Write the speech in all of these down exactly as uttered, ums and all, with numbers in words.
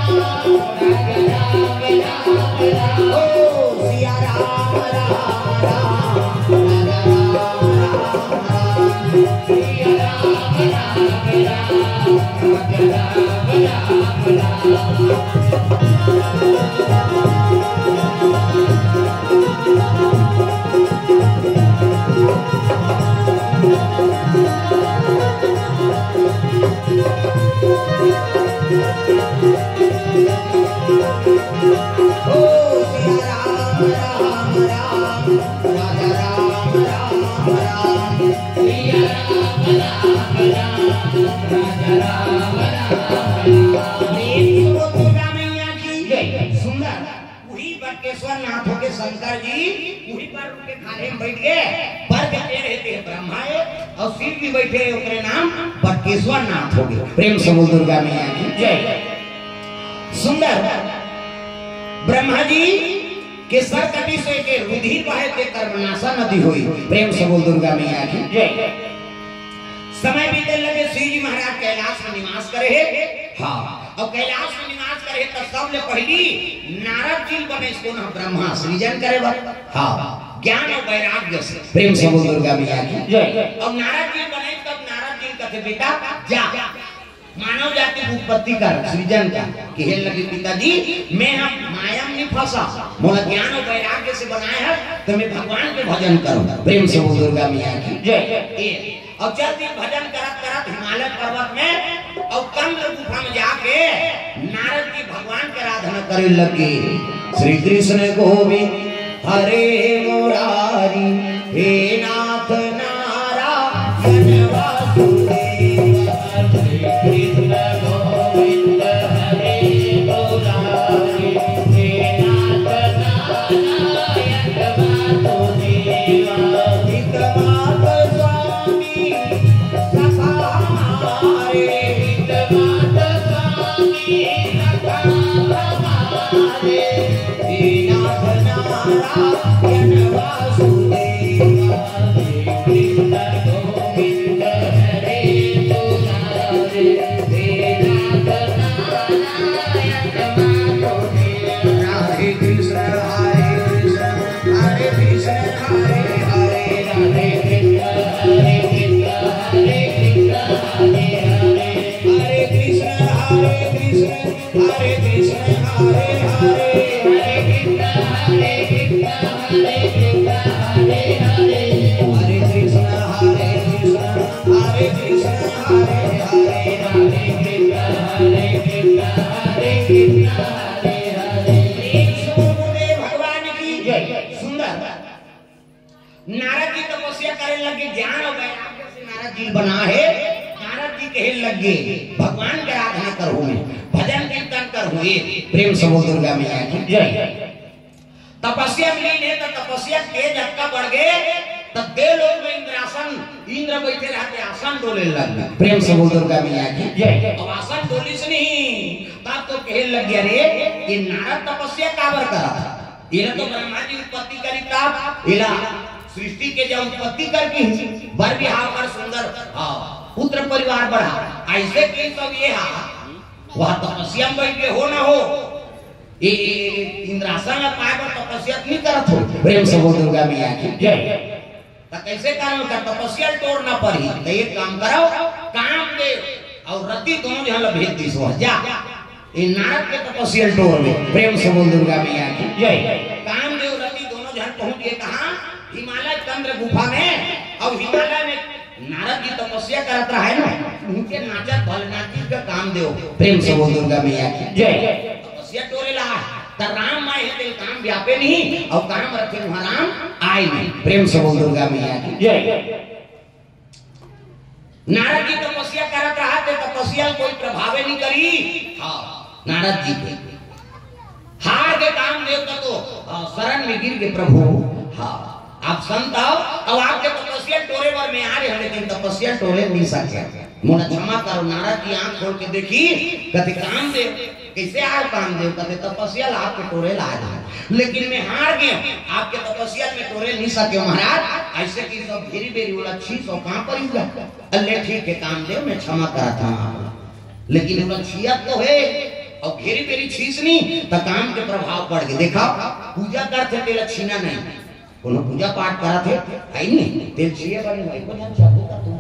ओ सिया राम राम राम, राजा राम राम राम, सिया राम राम राम, राजा राम राम राम। ओ सिया राम राम राम, राजा राम राम राम, सिया राम राम राम, राजा राम राम राम। प्रेम से बोल दुर्गा मैया की जय। सुंदर। वही बटकेश्वर नाथ होके शंकर जी वही पर उनके खाले में बैठ गए। पर के पेड़ है ते ब्रह्मा है और शिव भी बैठे हैं, ओकरे नाम बटकेश्वर नाथ हो गए। प्रेम से बोल दुर्गा मैया की जय। सुंदर। ब्रह्मा जी के सर कटी से के रुधिर बहे ते कर्मनाशा नदी हुई। प्रेम से बोल दुर्गा मैया की जय। समय बीते लगे, शिव जी महाराज कैलाश में निवास करे है। हाँ, और कैलाश में निवास करे है, तब सबले पहली नारद जी बने, इसको ना ब्रह्मा सृजन करे बर। हाँ, ज्ञान और वैराग्य से। प्रेम से बोल दुर्गा मैया की जय। और नारद जी बने, तब नारद जी कथे, "बेटा, जा, मानव जाति की उत्पत्ति कर, सृजन कर।" कहे लगे, "पिताजी, मैं हम माया में नहीं फंसा, मोला ज्ञान और वैराग्य से बनाए है, तो मैं भगवान के भजन करूँ।" प्रेम से बोल दुर्गा मैया की जय। ए, और चल दिन भजन करत करत हिमालय पर्वत में और कंद गुफा में जाके नारद जी भगवान के आराधना करे लगे। श्री कृष्ण गोविंद हरे मुरारी, हे नाथ नारायण वासुदेव। श्री कृष्ण गोविंद हरे मुरारी, हे नाथ नारायण वासुदेव। हित मात स्वामी सखा हमारे, हित मात स्वामी सखा हमारे, हे नाथ नारायण वासुदेव। हे कृष्ण गोविंद हरे मुरारे, हे नाथ नारायण वासुदेव। राधे कृष्ण हरे कृष्ण, हरे कृष्ण हरे हरे, हरे कृष्ण हरे कृष्ण, हरे कृष्ण हरे हरे, हरे कृष्ण हरे कृष्ण, हरे कृष्ण हरे हरे, हरे कृष्ण हरे कृष्ण, हरे कृष्ण हरे हरे, हरे कृष्ण हरे कृष्ण, हरे कृष्ण हरे हरे, हरे कृष्ण हरे कृष्ण, हरे कृष्ण हरे हरे। भगवान की जय। सुंदर। नारद जी तपस्या करे लगे, ज्ञान और वैराग्य से नारद जी बना है। नारद जी कहे लगे, "भगवान के आराधना करहूं मैं, भजन कीर्तन करहूं।" ये प्रेम से बोल दुर्गा मैया की जय। तपस्या में लीन है तो तपस्या तेज अतका बढ़ गए, तो देव लोक में इंद्रासन, इंद्र बैठे रहते, आसन डोले लग गए। प्रेम से बोल दुर्गा मैया की जय। अब आसन डोलिस नहीं, तब तो कहे लगे, "अरे, ये नारद तपस्या काबर करा था?" एला तो ब्रह्मा जी उत्पत्ति करी तब, एला सृष्टि के जब उत्पत्ति करके बर बिहाव कर सुंदर, हाँ, पुत्र परिवार बढ़ा। ऐसे के सब ये हा, वह तपस्या में बैठ के हो ना हो, ये, ये, ये इंद्रासन ला पाए बर तपस्या नहीं करत हो। प्रेम से बोल दुर्गा मैया की जय। त कैसे करव? का तपस्या ल टोरना पड़ही। त एक काम करव, कामदेव अउ रति दोनों झन ल भेज दिस, वह जा, ए नारद के तपस्या ल टोर दे। प्रेम से बोल दुर्गा मैया की जय। कामदेव रति दोनों झन पहुंच गए कहाँ? हिमालय चंद्र गुफा में। अउ हिमालय में नारद जी तपस्या करत रहे ना, उनके नाचत भल नाचिस का कामदेव। प्रेम से बोल दुर्गा मैया की जय। तपस्या टोरे ला, त राम माय हे तेल काम व्यापे नहीं, अउ काम रखे वहाँ राम आए नहीं। प्रेम से बोल दुर्गा मैया की जय। नारद जी तपस्या करत रहा, ते तपस्या कोई प्रभावे नहीं करी। हाँ, नारद जी के हार के कामदेव का तो, हाँ, शरण में गिर के प्रभु, हाँ, आप संत आओ, अब आपके तपस्या टोरे बर में आ रहे हैं, लेकिन तपस्या टोरे नहीं सके। मोला क्षमा करो। नारद जी आंख खोल के देखी, कहते, "कामदेव, कैसे आए कामदेव?" कहते, "तपस्या ला आपके टोरे ला आए हैं, लेकिन मैं हार गया, आपके तपस्या में टोरे नहीं सके महाराज।" ऐसे की सब घेरी बेरी बोला, "छी सौ कहाँ पर ही हुआ?" अल्ले ठीक है कामदेव, मैं क्षमा करा था आपको, लेकिन बोला छियत तो है, और घेरी तेरी छीसनी, त काम के प्रभाव पड़ गे। देखा, पूजा करथे तेला छीना नहीं। कोनो पूजा पाठ करत हे, है नहीं? तेल छीए बर नहीं, एको झन शब्द का तुम।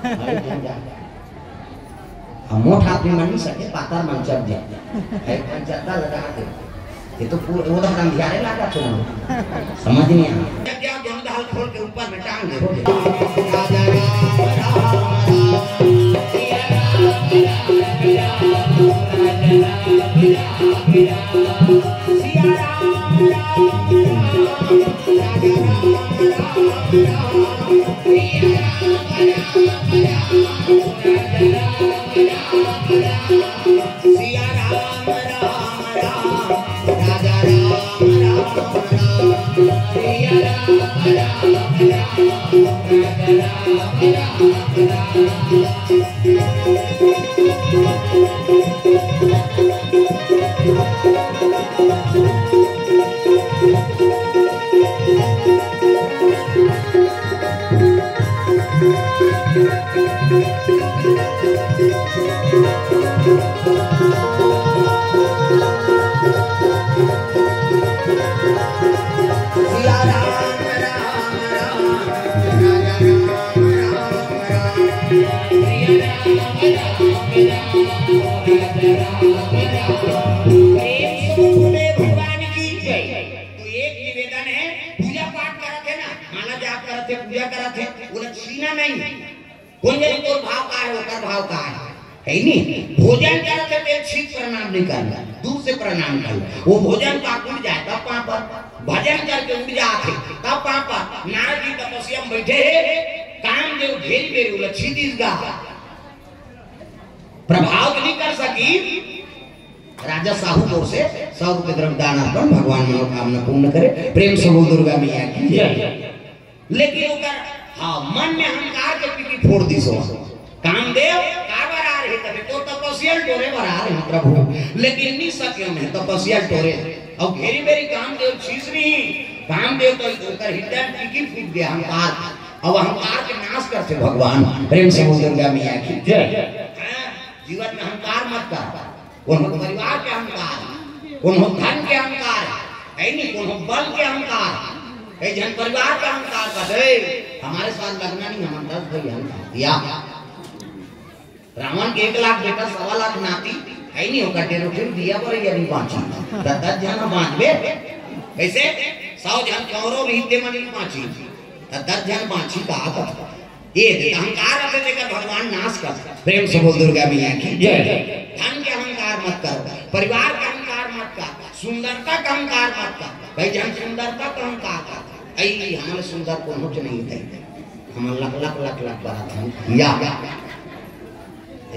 अरे, झन जा। हम मोट आदमी मन नहीं सके, पातर मन चढ़ जाए। है, झन चद्दा लगा दे। ये तो पूरा, वो तो हम ध्यान लगा तुम। समझ नहीं आया। क्या दोनों दाल खोल के ऊपर में टांग दे, हो गया। राजा राम, राम, राम। भगवान की जय। तो एक निवेदन है, पूजा पाठ करत हे ना, माला जाप करत हे, पूजा करत हे, वो लोग छीना नहीं। कोन जनी तोर भाव का है, ओकर भाव का है, है नहीं? भोजन करत हे, तेल छीन प्रणाम नहीं करना, दूर से प्रणाम कर। वो भोजन पाकुड़ जाए, तब पापड़। भजन करके उठ जात हे, तब पापड़। नारद जी तपस्या में बैठे हे, कामदेव घेरी बेरी उला छीदिस गा। प्रभाव तो नहीं कर सकी। राजा साहू ओर से सौ रुपये द्रव्य दान अर्पण, भगवान मनोकामना पूर्ण करे। प्रेम से बोल दुर्गा मैया की जय। लेकिन ओकर, हाँ, मन में अहंकार के पीकी फोड़ दिस। कामदेव, का बर आ रहे तबे तो तपस्या टोरे बर आ रहे हैं प्रभु, लेकिन नहीं सके उन्हें तपस्या टोरे। अब घेरी बेरी कामदेव छीस नहीं, कामदेव तो ओकर हृदय में पीकी फूट गया अहंकार। अब अहंकार के नाश करते भगवान। प्रेम से बोल दुर्गा मैया की जय। हाँ, जीवन में अहंकार मत कर। कोनो परिवार के अहंकार, कोनो धन के अहंकार, है नहीं, कोनो बल के अहंकार, कई झन परिवार के अहंकार का दे, हमारे साथ लगना नहीं, हम दस भाई हम या रावण के एक लाख बेटा, सवा लाख नाती, है नहीं, ओकर डेढ़ फिर दिया पर ये नहीं बांची, दस दस झन बांचबे, कैसे? सौ झन कौरव भी इतने मन नहीं बांची, तो दस झन बांची का आदत। ये देख, अहंकार आथे तेकर भगवान नाश कर। प्रेम से बोल दुर्गा मैया की जय। धन के अहंकार मत कर, परिवार का अहंकार मत कर, सुंदरता का अहंकार मत कर। भाई जन सुंदरता का अहंकार कर, आई हमन सुंदर कोनो च नहीं थे, हमन लख लख लख लख बरत हन या।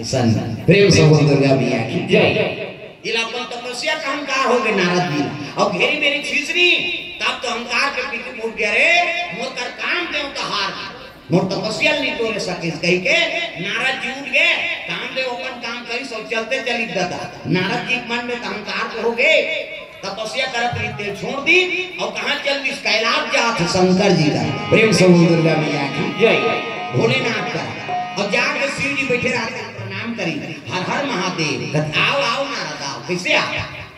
ऐसा प्रेम से बोल दुर्गा मैया की जय। इला अपन तपस्या का अहंकार हो गए नारद जी। अब घेरी बेरी छीसनी, तब तो अहंकार के पीछे फूट गया रे, मोर कर कामदेव का हार। मोर तपस्या नहीं तोरे सकिस कही के नारद जी उठ गए। कामदेव अपन काम करी, सब चलते चली दादा। नारद जी के मन में तो अहंकार तो हो गए, तपस्या करत रही, तेल छोड़ दी और कहाँ चल दी? कैलाश जात शंकर जी का। प्रेम से बोल दुर्गा मैया की जय। भोलेनाथ का। और जाके शिव जी बैठे रहते हैं, प्रणाम करी, हर हर महादेव। कहते, आओ आओ नारद आओ। कैसे आ?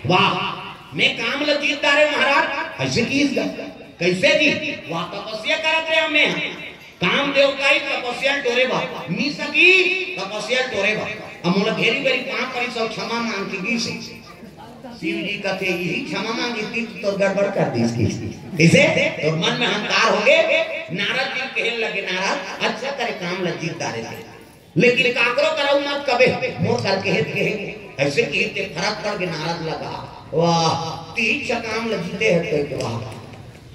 वाह, मैं काम ल जीत डारे महाराज। ऐसे की इस गा-, कैसे जी? वाह, तपस्या करत रहे हमें। काम देवता ही तपस्या टोरे बा, मी सकी तपस्या टोरे बा। अब मोला घेरी बेरी पाँव परी सब क्षमा मांग के गिस। शिव जी कथे, यही क्षमा मांगी थी तो तोर गड़बड़ कर दी इसकी। इसे तोर मन में अहंकार हो गए। नारद जी कहने लगे, नारद, अच्छा करे काम ल जीत डारे थे, लेकिन काकरो करऊ मत कबे, मोर करके हेत के हे। ऐसे की ते फरक पड़ के नारद लगा, वाह, तीन च काम ल जीते हैं तो के वाह,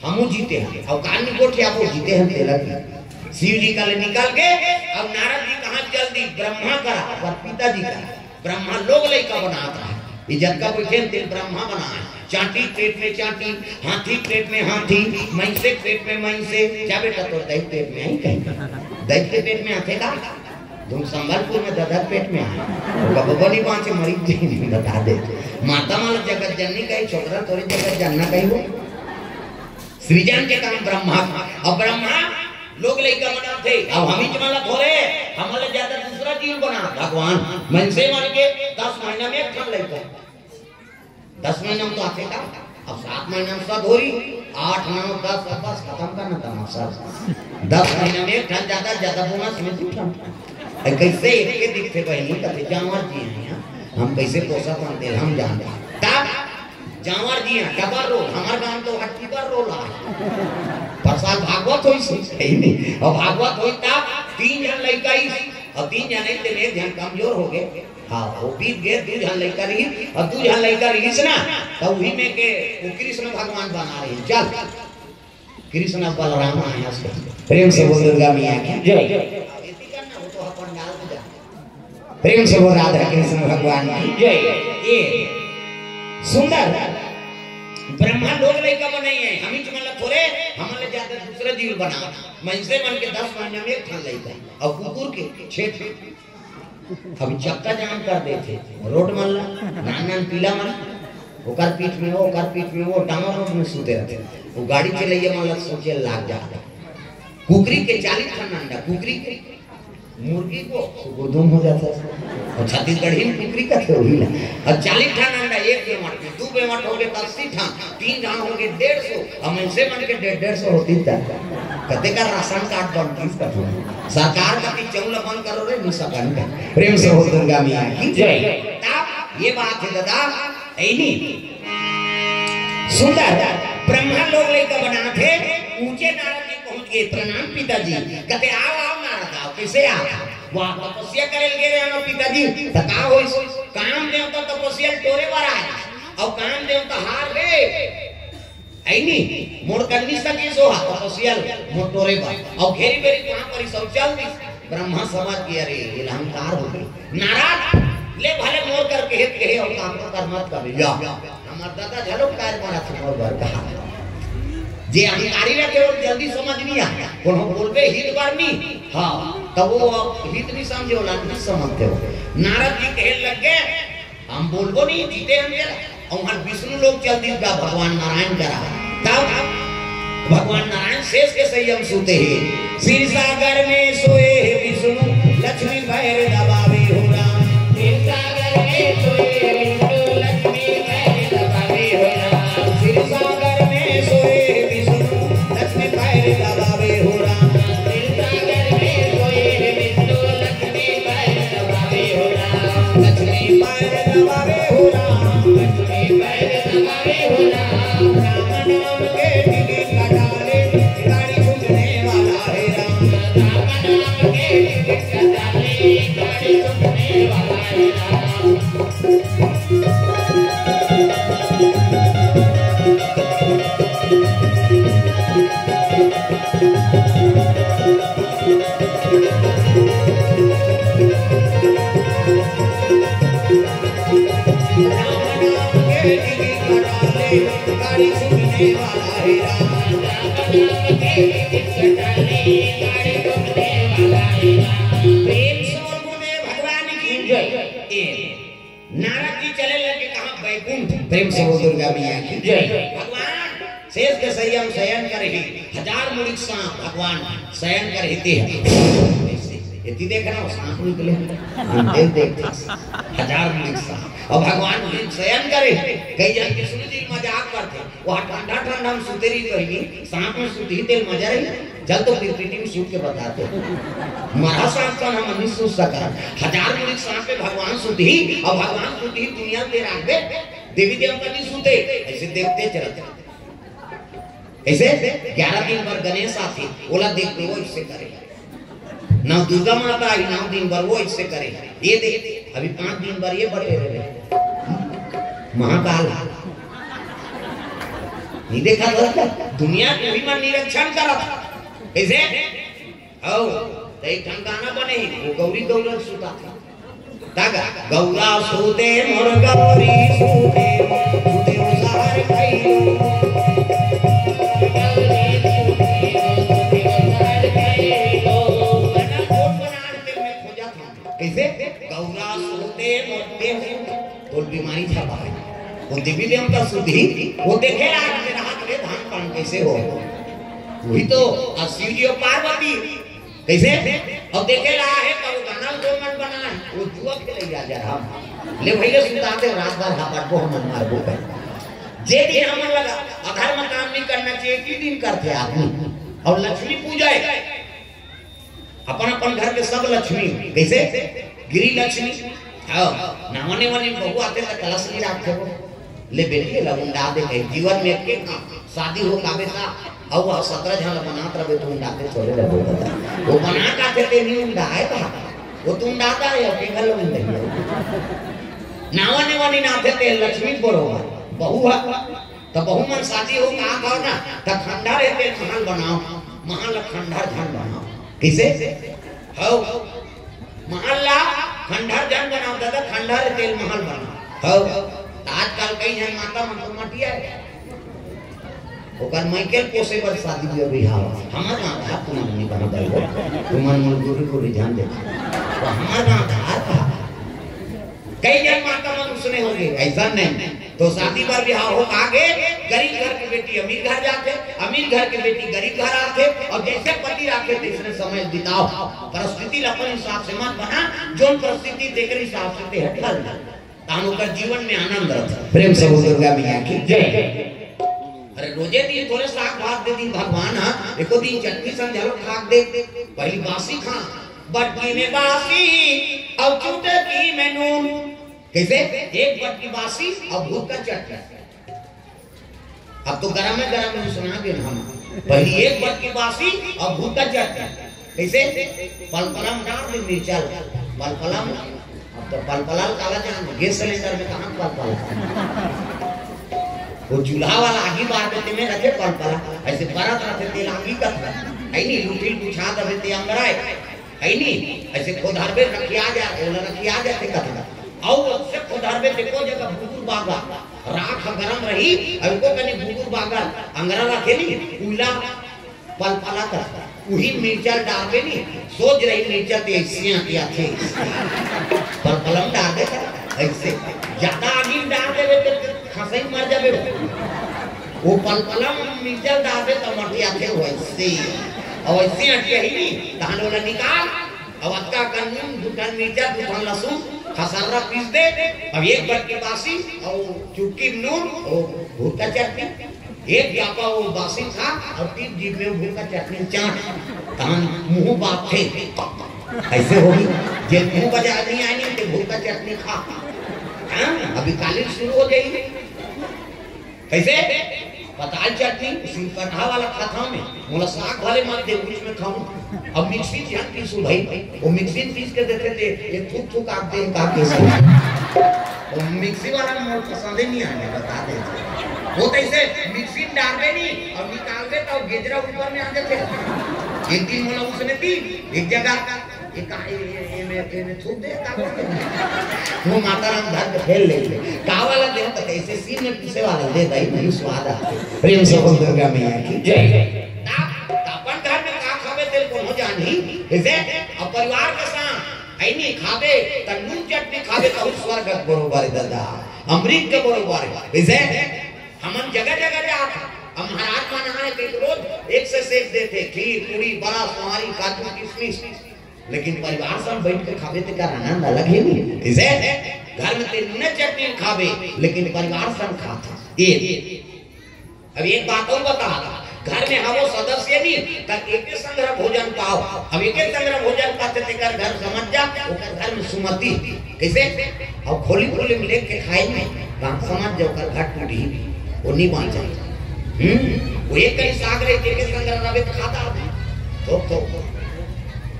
हमू जीते हैं। और कान निकोठे आपो जीते हैं तेला की। शिव जी का ले निकल के, अब नारद जी कहाँ चल दी? ब्रह्मा करा, पर पिताजी का। ब्रह्मा लोग लइका बनात रहा। ये जतका बैठे हैं, तेल ब्रह्मा बनाए। चांटी पेट में चांटी, हाथी पेट में हाथी, मैंसे पेट में मैंसे। क्या बेटा, तो दही पेट में आई कहीं? दही के पेट में आथे का? तुम संबलपुर में ददर पेट में आए। वो कब बोली पाँच मरीज जी नहीं बता दे। माता माला जगत जननी कही, छोकरा तोरे जगत जानना कही हो। सृजन के काम ब्रह्मा का। और ब्रह्मा लोग लइका बनाथे, अब हमीच मन ला थोरे, हमन ले ज्यादा दूसरा जीव बना। भगवान मनसे मन के दस महीना में एक ठन लइका, दस महीना में तो आथे का, अब सात महीना में सद होही, आठ, नौ, दस, अब बस खतम करना तमाशा। दस महीना में एक ठन, ज्यादा से ज्यादा बोनस में दू ठन। अरे कैसे एक के दिखथे बहिनी, कथे जांवर जी हैं यहाँ, हम कैसे पोसत हन तेला हम जानथन। तब जांवर जी हैं, डबल रोल, हमर गांव तो हर टिबल रोल आ। पर साल भागवत होइस, हे नहीं? अउ भागवत होइस तब तीन झन लइका आइस, अउ तीन झन आइस तेमे एक झन कमजोर हो गे। हाँ, वो बीत गे, दू झन लइका रहिस, अउ दू झन लइका रहिस ना, त उही में के वो कृष्ण भगवान बना रहिस। चल, कृष्ण बलराम आया से। प्रेम से बोल दुर्गा मैया की जय। प्रेम से बोल राधा कृष्ण भगवान की जय। ये सुंदर ब्रह्मा लोग लइका बनाए हैं, हमीच मन ला थोरे, हमन ले ज्यादा दूसरा जीव बना। मनसे मन के दस महीना में एक ठन लइका, अउ कुकुर के छह ठन। अभी चक्का जाम कर देथे, रोड मन ला, नान नान पीला मन, ओकर पीठ में वो, ओकर पीठ में वो, डामर रोड में सूते रहिथे। वो गाड़ी चलइया मन ला सोचे लाग जाथे। कुकरी के चालीस ठन अंडा, कुकरी के, मुर्गी को सुकुरदुम हो जाथे। अउ छत्तीसगढ़ी में कुकरी कथे, वही ला। अउ चालीस ठन अंडा, एक बेवट में, दू बेवट हो गे त अस्सी ठन, तीन झन हो गे डेढ़ सौ, अउ मनसे मन के डेढ़, डेढ़ सौ होतिस त कते का राशन कार्ड बनतिस कथे। सरकार कथे चउल बंद करो रे, मुसकन का। प्रेम से बोल दुर्गा मैया की जय। तब ये बात हे दादा, ऐनी सुंदर ब्रह्मा लोग लइका बनाथे, ऊंचे नारद जी पहुंच गे, "प्रणाम पिताजी।" कथे, "आओ, आओ नारद, आओ।" "कैसे आओ?" "वाह, तपस्या करे ल गे रहे हो पिताजी, त का होइस?" "काम देवता तपस्या ल टोरे बर आए, अउ काम देवता हार गे।" ऐनी, मोर कन्नी सके सो हा, तपस्या ल मोर टोरे बर। अउ घेरी बेरी कहाँ पर सब चल दिस। ब्रह्मा समझ गे, अरे, ये अहंकार हो गे। नारद, ले भले मोर करके हेत कहे, अउ काम तो कर मत कर। या, हमर दादा झलो कार मारा थे मोर बर कहा। जे अहंकारी रहिथे, वो जल्दी समझ नहीं आ। कोनो बोलबे हित बर नहीं। हाँ, तब वो हित नहीं समझे, वो लांग नहीं समझते हो। नारद जी कहे लग गे, हम बोलबो नहीं, जीते हम जरा। अउ वहाँ विष्णु लोग चल दिस गा भगवान नारायण करा। तब भगवान नारायण शेष के सैया म सूते हे। "क्षीर सागर में सोए हे विष्णु, लक्ष्मी पैर दबावे हो राम।" क्षीर सागर में सोए हे विष्णु, लक्ष्मी पैर दबावे हो राम। क्षीर सागर में सोए हे विष्णु, लक्ष्मी पैर दबावे हो राम। क्षीर सागर में सोए हे विष्णु, लक्ष्मी पैर दबावे हो राम। लक्ष्मी पैर दबावे हो राम, लक्ष्मी पैर दबावे हो राम। राम नाम के टिकट कटा ले, गाड़ी छूटने वाला है राम। राम नाम के टिकट कटा ले, गाड़ी छूटने वाला है राम। प्रेम से बोल बोले भगवान की जय। ए, नारद जी चले लगे कहाँ? बैकुंठ। प्रेम से बोल दुर्गा मैया की जय। भगवान शेष के सैया म शयन करे हे, हजार मुड़ी के सांप भगवान शयन करे हे, ते हे। ऐसे, एती देख रहा हूँ, सांप निकले। हम देख, देख, हजार मुड़ी के सांप। अउ भगवान शयन करे हे, कई झन विष्णु जी मजाक करथे, वो ठंडा ठंडा म सुते रही, कहीं सांप म सुतही तेल मजा रही। चल तो फिर पीटी में सूत के बताते। मरा सांप का हम नहीं सूत सका। हजार मुड़ी के सांप पे भगवान सुतही, अउ भगवान सुतही दुनिया के राख दे। देवी देवता नहीं सूते, ऐसे देखते चलते। ऐसे ग्यारह दिन बर गणेश आथे, ओला देखते वो ऐसे करे। नौ दुर्गा माता आई, नौ दिन बर वो ऐसे करे। ये देख, अभी पांच दिन बर ये बटे रहे। महाकाल। नहीं देखा था? दुनिया के भी मन निरीक्षण करत। कैसे? हौ, त एक ठन गाना बने हे, वो गौरी गौरन सुता था। तागा, गौरा सूते मोर गौरी सूते, सूते ओ सहर खैलो। गाना कोन बनान के मैं खोजत हूँ। कैसे? गौरा सूते मोर देव, तोर बीमारी छपा है। वो देवी देवता सुधी, वो देखे रात के रात रे धान पान कैसे हो। वही तो, अउ शिव जी अउ पार्वती। कइसे? अउ देखे ला हे, कब गाना दो मन बना हे, वो जुआ खेले जा, जा हम। ले भइया, सुता दे, रात भर हापट को हमन मारबो कर। जे दिन हमन लगा, अधर्म काम नहीं करना चाहिए, कि दिन करथे आदमी। अउ लक्ष्मी पूजा हे, अपन अपन घर के सब लक्ष्मी, कइसे? गृह लक्ष्मी। हाँ, नावने वाली बहू आथे त कलश नहीं राखथे वो। ले बेटी, एला उंडा दे कहे, जीवन में एक एक शादी हो काबे ता, अउ वो सतरा झन बनात रहे तो उंडाते छोड़े रहे बता। वो बना का थे ते नहीं उंडाए था, वो तो उंडाता है, अउ पिघल उंडे। नावने वाली नाथे ते लक्ष्मी बरोबर, बहू है। त बहू मन शादी हो कहा कहो ना, त खंडहर हे तेल महल बनाओ, महल ल खंडहर झन बनाओ। कइसे? हव, महल ला खंडहर झन बनाओ दादा, खंडहर हे तेल महल बनाओ। हव, त आजकल कई झन माता मन तो मटिया हे, ओकर माइकल पोसे बर शादी बिया बिहाव। हमर गाँव का तुमन नहीं बना पाई हो, तुमन मन गुरु गुरु जान दे। तो हमर गाँव का था। कई झन माता मन उसने होंगे, ऐसा नहीं। तो शादी बर बिहाव हो आगे, गरीब घर के बेटी अमीर घर जाथे, अमीर घर के बेटी गरीब घर आथे, अउ जइसे पति राखे तइसने समय बिताओ। परिस्थिति ला अपन हिसाब से मत बना, जोन परिस्थिति तेकर हिसाब से ते हट हल। तान ओकर जीवन में आनंद रथे। प्रेम से बोल दुर्गा मैया की जय। अरे रोजे दिन थोरे साग भात दे दिन भगवान हा, एको दिन चटनी संग घलो खा दे, पहली बासी खा, बटकी में बासी अउ चुटकी में नून। कइसे? एक बटकी बासी अउ भूत का चटनी। अब तो गरम में गरम में सुना दे हम। पहली एक बटकी बासी अउ भूत का चटनी। कइसे? पलपला में डार दे मिर्चा ल। पलपला में, अब तो पलपला ल काला जान, गैस सिलेंडर में कहाँ पलपला? वो चूल्हा वाला आगी बार देते में रखे पलपला, ऐसे बरत रखे तेल आगी कत है नहीं, लुटिल बुझा दबे ते अंगराए। है नी? ऐसे खोदरबे रखिया जा, ओला रखिया जाथे कथे। अउ उससे खोदरबे देखो जगह भुगुर बागा, राख गरम रही, अउ को कनी भुगुर बागा, अंगरा रखे नी, उला पलपला कर। उही मिर्चा डालबे नी, सोच रही मिर्चा ते ऐसे आती आथे। पलपलम डाल दे कर, ऐसे। ज्यादा आगी में डाल देबे तो खसई मर जाबे। वो पलपलम मिर्चा डाल दे तो मर जाथे वैसे। अउ वैसे आती है ही नी, तहन ओला निकाल। अब अतका कन नून, दू ठन मिर्चा, दू ठन लहसुन, खसर्रा पीस दे। अब एक बटकी बासी अउ चुटकी नून अउ भुरका चटनी, एक जापा वो बासी खा अउ तीन जीभ में भुरका चटनी चाट, तहन मुंह बाप थे। ऐसे होही, जे मुंह बजा नहीं आनी ते भुरका चटनी खा। हाँ, अभी काली शुरू हो जाएगी। कइसे? पताल चटनी, सिंकरहा वाला खाता में, मोला साग वाले मत दे, बीच में खाऊं। अब मिक्सी ध्यान पीसू भाई, वो मिक्सी में पीस के देते थे, ये थूक थूक आप दे, का पीस। वो मिक्सी वाला मोर पसंद ही नहीं आने, बता दे। वो तो ऐसे मिक्सी में डाल दे नहीं, और निकाल दे तो गेजरा ऊपर में आ जाते। एक दिन मोला उसने दी, एक जगह ये का-, ये, ये, ये में, ये में थूक दे, का बोल दे? वो माता राम धर के फेर ले ले। का वाला दे, तो कैसे सीन में पीसे वाला दे, भाई, नहीं स्वाद आ। प्रेम से बोल दुर्गा मैया की जय। ना, अपन घर में का खाबे, तेल कोनो जानही। जैसे अब परिवार के साथ, ऐनी खाबे, त नून चटनी खाबे, त स्वर्ग के बरोबर है, दादा। अमृत के बरोबर है। जैसे हमन जगह जगह जात, हम महाराज मन आए, तो रोज एक से सेक देते, खीर, पूरी, बड़ा, सोहारी, काजू, किशमिश। लेकिन परिवार संग बैठ के खाबे तेकर आनंद अलग हे नी। इसे घर में तेल नून चटनी खाबे, लेकिन परिवार संग खात हे। ये, अब एक बात अउ बता, घर में हमो सदस्य नी, त एके संग भोजन पाओ। अब एके संग भोजन पाथे तेकर घर समझ जा, ओकर घर में सुमति। कइसे? अब खोली खोली में लेके खाए में, गाँव समाज जो ओकर घर टूटी, वो नहीं बाँचे। हम्म, वो एक कहीं साग रहे, के के संग रहे, तो खाता आदमी। तो, तो,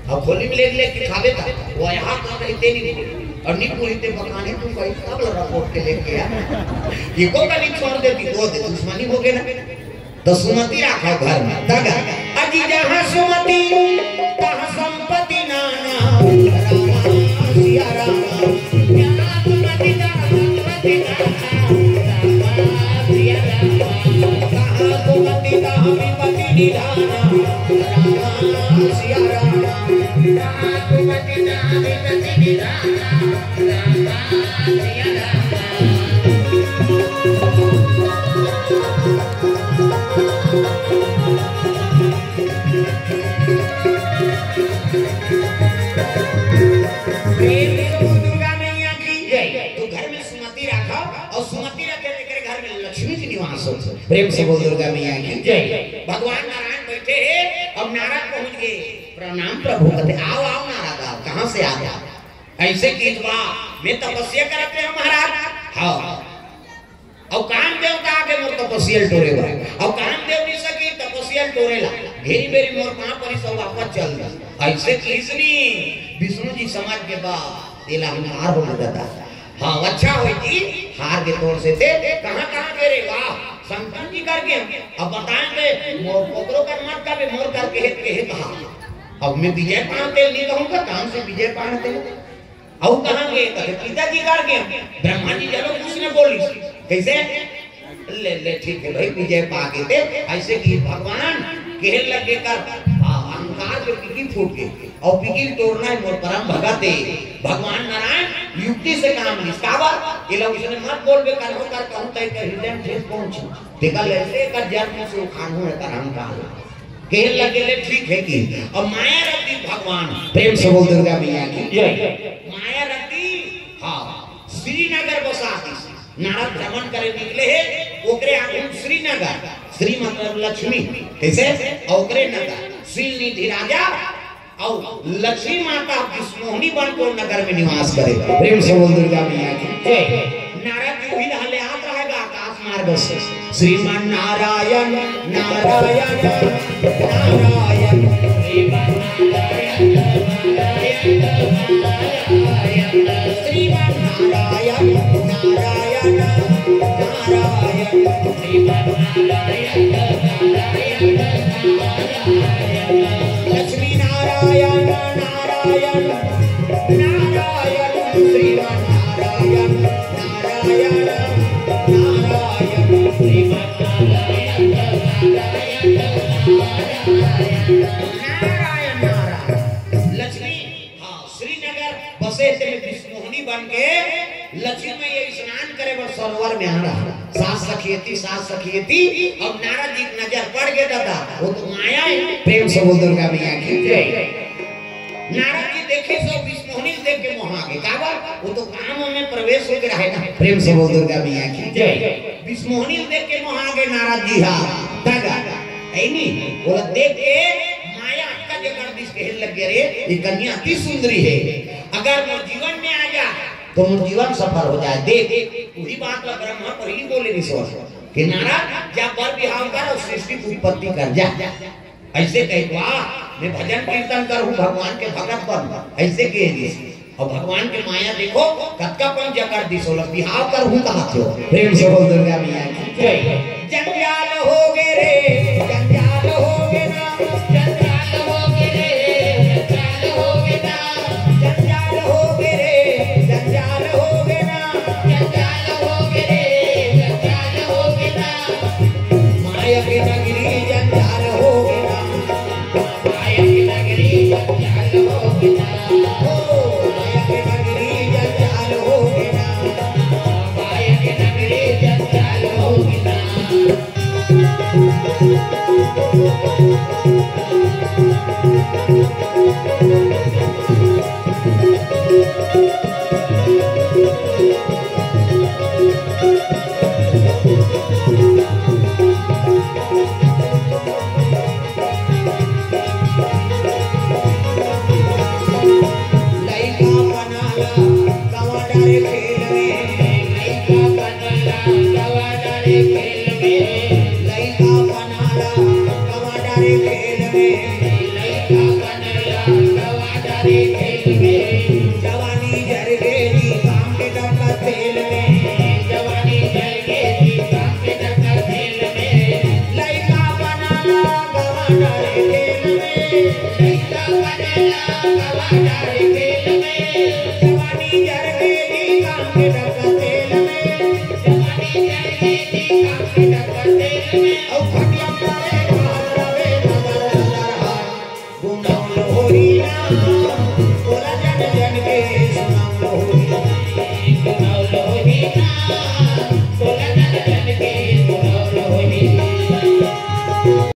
अब खोली में लेके, लेके खावे था, वो यहाँ कर रही तेरी बोली। और नहीं पूरी ते पकाने तू भाई, तब लगा कोट के लेके आ। ये को का नहीं छोड़ देती, वो दे, दुश्मनी हो गई ना। तो सुमति राखो घर में। तग अजी जहाँ सुमति, तहाँ संपत्ति नाना। रामा सिया रामा। जहाँ सुमति, तहाँ संपत्ति नाना। रामा सिया रामा। जहाँ सुमति, तहाँ विपत्ति निधाना। रामा सिया रामा। जहाँ सुमति, तहाँ विपत्ति निधाना। रामा सिया रामा। सुमति रखे तेकरे घर में लक्ष्मी के निवास होथे। प्रेम से बोल दुर्गा मैया की जय। भगवान नारायण बैठे हे, अब नारद पहुंच गए। प्रणाम प्रभु। कथे, "आओ, आओ नारद, आओ, कहाँ से आ गया?" ऐसे किहिस बा, "मैं तपस्या करत रहेंव महाराज।" हाँ। अउ कामदेव का आके मोर तपस्या ल टोरे बर। अउ कामदेव नहीं सकिस तपस्या ल टोरे ला। घेरी बेरी मोर पाँव परिस अउ वापस चल दिस। ऐसे किहिस नी, विष्णु जी समझ गे बा, एला अहंकार हो गे दादा। हाँ, अच्छा होय जी, हार गे तोर से ते, कहाँ कहाँ गे रे? वाह, शंकर जी कर गे। अब बताएं ते, मोर कोकरो कर मत कबे, मोर कर केहे, केहे कहा। अब मैं विजय पान तेल नहीं कहूँगा, कहाँ से विजय पान तेल? अउ कहाँ गे? कथे, "पिताजी कर गे।" ब्रह्मा जी चलो कुछ न बोलिस। कैसे? ले, ले, ठीक है भाई, विजय पा गे ते। ऐसे किहिस भगवान, केहे लगे कर, आ, अहंकार के पीकी फूट गे। अउ पीकी ल टोरना हे मोर परम भगत हे। भगवान नारायण युक्ति से काम लिस। काबर? एला उसने मत बोलबे, करबो कर कहूँ तय कर हृदय में ठेस पहुँची। तेकर ले से एकर जन्म से उखान हो एकर अहंकार। केहे लगे ले ठीक हे कि अब माया रख दिस भगवान। प्रेम से बोल दुर्गा मैया की जय। माया रख दिस, हाँ, श्रीनगर बसा दिस। नारद भ्रमण करे निकले हे, ओकरे आगू श्रीनगर, श्री मतलब लक्ष्मी, कैसे? अउ ओकरे नगर, श्रीनिधि राजा, अउ लक्ष्मी माता विष्णुमोहिनी बन के नगर में निवास करे। प्रेम से बोल दुर्गा मैया की जय। नारद जी उही ले आत रहेगा आकाश मार्ग से। श्रीमन नारायण, नारायण, नारायण, श्रीमन नारायण, नारायण, श्रीमन नारायण, नारायण, नारायण, श्रीमन नारायण, नारायण, नारायण, लक्ष्मी नारायण, नारायण, नारायण, श्रीमन नारायण, नारायण, नारायण, श्रीमन नारायण, नारायण, नारायण, नारायण। लक्ष्मी, हाँ, श्रीनगर बसे ते विष्णुमोहिनी बन के लक्ष्मी मैया स्नान करे बर सरोवर में आ रहा। सात सखी एती, सात सखी एती, अब नारद जी के नजर पड़ गे दादा, वो तो माया हे। प्रेम से बोल दुर्गा मैया की जय। नारद जी देखे सो विष्णुमोहिनी देख के मोहा गे। काबर? वो तो काम में प्रवेश हो के रहे ना। प्रेम से बोल दुर्गा मैया की जय। विष्णुमोहिनी देख के मोहा गे नारद जी हा। दादा, ऐ नी, ओला देख के माया अतका जकड़ दिस, केहे लगे, "अरे, ये कन्या अति सुंदरी हे, अगर मोर जीवन में आ जा, तो मोर जीवन सफल हो जाए।" देख, उही बात ला ब्रह्मा पहिली बोले रिहिस कि नारद, जा बर बिहाव कर अउ सृष्टि के उत्पत्ति कर, जा। ऐसे कहे, "वाह, मैं भजन कीर्तन करहूँ, भगवान के भगत बनहूँ।" ऐसे कहे दिस। अउ भगवान के माया देखो, कतका पन जकड़ दिस, ओला बिहाव करहूँ कहाथे। प्रेम से बोल दुर्गा मैया की जय।